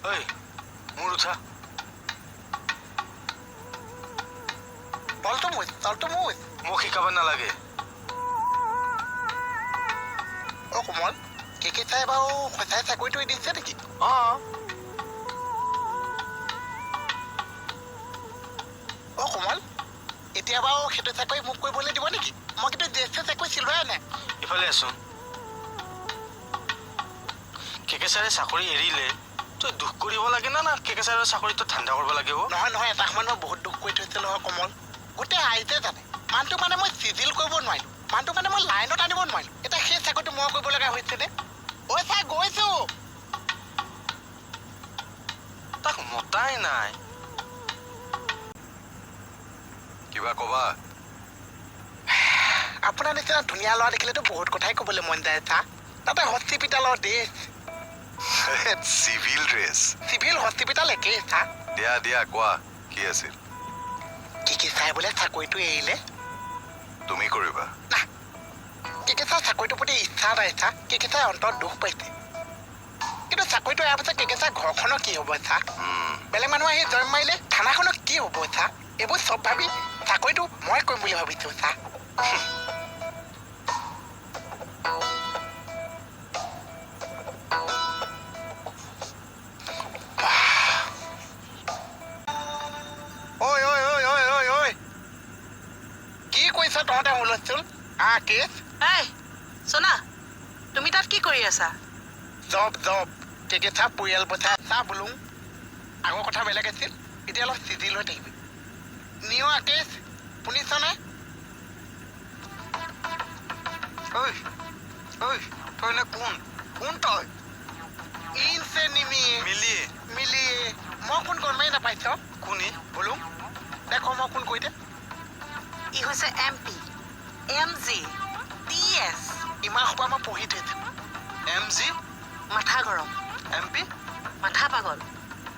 ঐ, মূৰ উঠা। তলটো মুচ, তলটো মুচ। মোক শিকাব নালাগে। অ কোমল, কে কে চাই বাৰু সঁচাই চাকৰিটো দিছে নেকি? অ। অ কোমল, এতিয়া বাৰু সেইটো চাকৰি মোক কৰিবলৈ দিব নেকি? মই কিন্তু ড্ৰেছ চাকৰি চিলোৱাই নাই। ইফালে আছোন। কে কে ছাৰে চাকৰি এৰিলে তই দুখ কৰিব লাগে না, না কে কে ছাৰৰ চাকৰিটো ধান্দা কৰিব লাগে অ? নহয় নহয়, এটা সময়ত মই বহুত দুখ কৰি থৈছিলো নহয় কমল। গোটেই ৰাইজে জানে, মানুহটো মানে মই চিজিল কৰিব নোৱাৰিলো, মানুহটো মানে মই লাইনত আনিব নোৱাৰিলো। এতিয়া সেই চাকৰিটো মই কৰিব লগা হৈছে নে? ঐ ছাৰ, গৈছো। তাক মতাই নাই। কিবা কবা? আপোনাৰ নিচিনা ধুনীয়া ল'ৰা দেখিলেতো বহুত কথাই ক'বলৈ মন যায় ছাৰ। তাতে হস্পিটেলৰ dress. Civil dress. Civil hospital একেই ছাৰ। দিয়া দিয়া, কোৱা, কি আছিল? কি কি চাই বোলে চাকৰিটো এৰিলে। তুমি কৰিবা? না, কে কে ছাৰ চাকৰিটোৰ প্ৰতি ইচ্ছা নাই ছাৰ। কে কে ছাৰ অন্তৰত দুখ পাইছে, কিন্তু চাকৰিটো এৰাৰ পিছত কে কে ছাৰ ঘৰখনৰ কি হ'ব ছাৰ? বেলেগ মানুহ আহি জইন মাৰিলে থানাখনৰ কি হ'ব ছাৰ? এইবোৰ চব ভাবি চাকৰিটো মই কৰিম বুলি ভাবিছো ছাৰ। ঐ ঐ ঐ ঐ ঐ ঐ, কি কৰিছ তহঁতে হুলস্থুল? আ কেছ। এই সোণা, তুমি তাত কি কৰি আছা? জব জব, কে কে ছাৰ পৰিয়াল বচাই চা। বোলো আগৰ কথা বেলেগ আছিল, এতিয়া অলপ চিজিল হৈ থাকিবি। নিয় আকেশ, শুনিছনে? ঐ ঐ, তই নে কোন? কোন তই? ইনচে নিমিয়ে। মিলিয়ে। মিলিয়ে। মই কোন গমেই নাপাইছ। কোনি? বোলো দেখো, মই কোন কৈ দে। ই হৈছে M P, M G, T S. ইমান সোপা মই পঢ়ি থৈছো। M G? মাথা গৰম। M P? মাথা পাগল।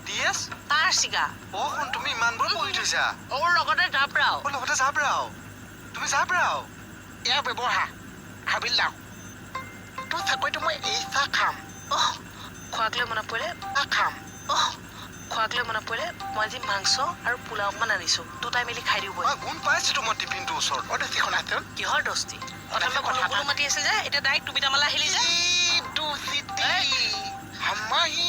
T S? তাৰ চিগা। অ শুন, তুমি ইমানবোৰ পঢ়ি থৈছা? অৰ লগতে জাপৰাও। অ, লগতে জাবৰাও। তুমি জাবৰাও। ইয়াৰ ব্যৱহাৰ হাবিলদাৰ, তোৰ চাকৰিটো মই এই চাহ খাম। অহ, খোৱাক লৈ মনত পৰিলে। চাহ খাম। অহ, খোৱাক লৈ মনত পৰিলে, মই আজি মাংস আৰু পোলাও অকণমান আনিছো, দুটাই মিলি খাই দিওঁ বৈ। মই গুণ পাইছোতো মই টিফিনটোৰ ওচৰত। অ দোস্তি, শুনাচোন। কিহৰ দোস্তি? প্ৰথমে কথা গুলু এটা- গুলু মাতি আছিল যে, এতিয়া ডাইৰেক্ট তুমি তামালে আহিলি যে? ই দুচিটি হামাহি।